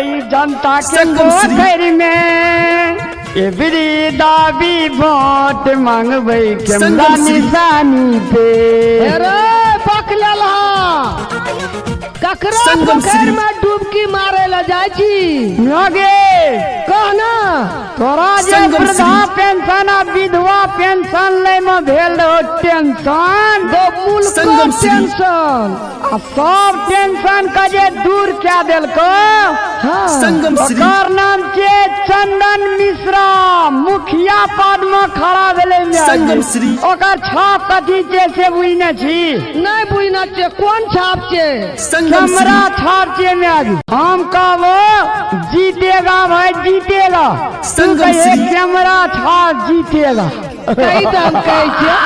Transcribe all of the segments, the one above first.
जेबै जनता के संगम श्री। पोखरि में। एबरी दाबी वोट मांगबै कैमरा संगम श्री। निशानी पे। अरे पक लेलहा, ककरो संगम पोखरि श्री। में डुबकी मारे ला जाइ छी? गे। कह ना। तोरा जे संगम वृद्धा श्री। पेंशन आ विधवा पेंशन लै में भेल रहो टेंशन। दो मूल संगम श्री। टेंशन। आ सब टेंशन के जे दूर कए देलको, हाँ। संगम श्री। ओकर नाम छियै चंदन मिश्रा, मुखिया पद में खड़ा भेलै म्यागी। संगम श्री। ओकर छाप कथी छै से बुझने छी? नहीं बुझना छै, कोन छाप छै? संगम श्री। कैमरा छाप छियै म्यागी। हम कहबो जीतेगा भाई जीतेगा, तू संगम कहिए श्री। कैमरा छाप जीतेगा। कही तऽ हम कहै छियै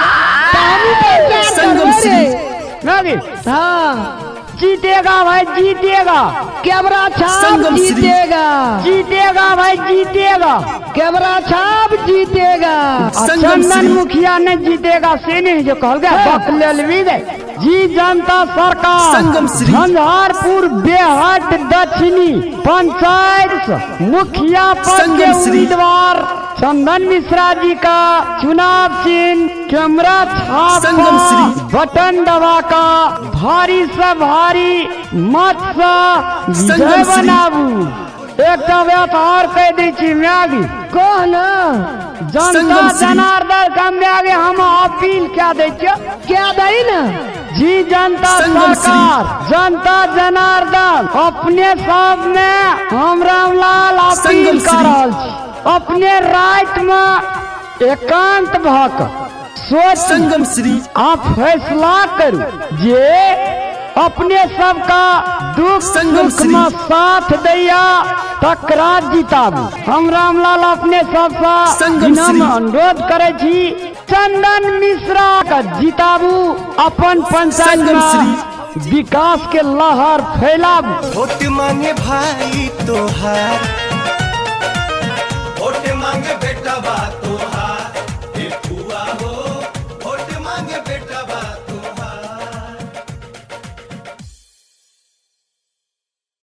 तऽ हमहूँ प्रचार संगम करबै श्री। रे। म्यागी। हाँ। जीतेगा भाई जीतेगा। कैमरा छाप संगम श्री। जीतेगा। जीतेगा भाई जीतेगा। कैमरा छाप जीतेगा। आ संगम चंदन श्री। मुखिया नहीं जीतेगा से नहीं जो कहल गया बकलेलवी गए। जी जनता सरकार संगम श्री। झंझारपुर बेहट दक्षिणी पंचायत मुखिया पद के संगम श्री। उम्मीदवार चंदन मिश्रा जी का चुनाव चिन्ह कैमरा छाप संगम श्री। बटन दबा का भारी से भारी मत से विजय संगम श्री। बनाबू। एकटा बात और कह दै छी म्यागी। कह ना। जनता संगम श्री। जनार्दन के म्यागी हम अपील क्या दै छियै। क्या दही ना। जी जनता संगम श्री। सरकार जनता जनार्दन अपने सब में हम रामलाल अपील संगम कर श्री। रहल छी, अपने राति में एकांत भऽ कऽ सोच संगम श्री। आ फैसला करू जे अपने सबका दुख संगम सुख श्री। में साथ दैया तकरा जिताबू। हम रामलाल अपने सबसँ संगम विनम्र श्री। अनुरोध करै छी, चंदन मिश्रा के जिताबू, अपन पंचायत संगम में विकास के लहर फैलाबू। वोट मांगे भाई तोहार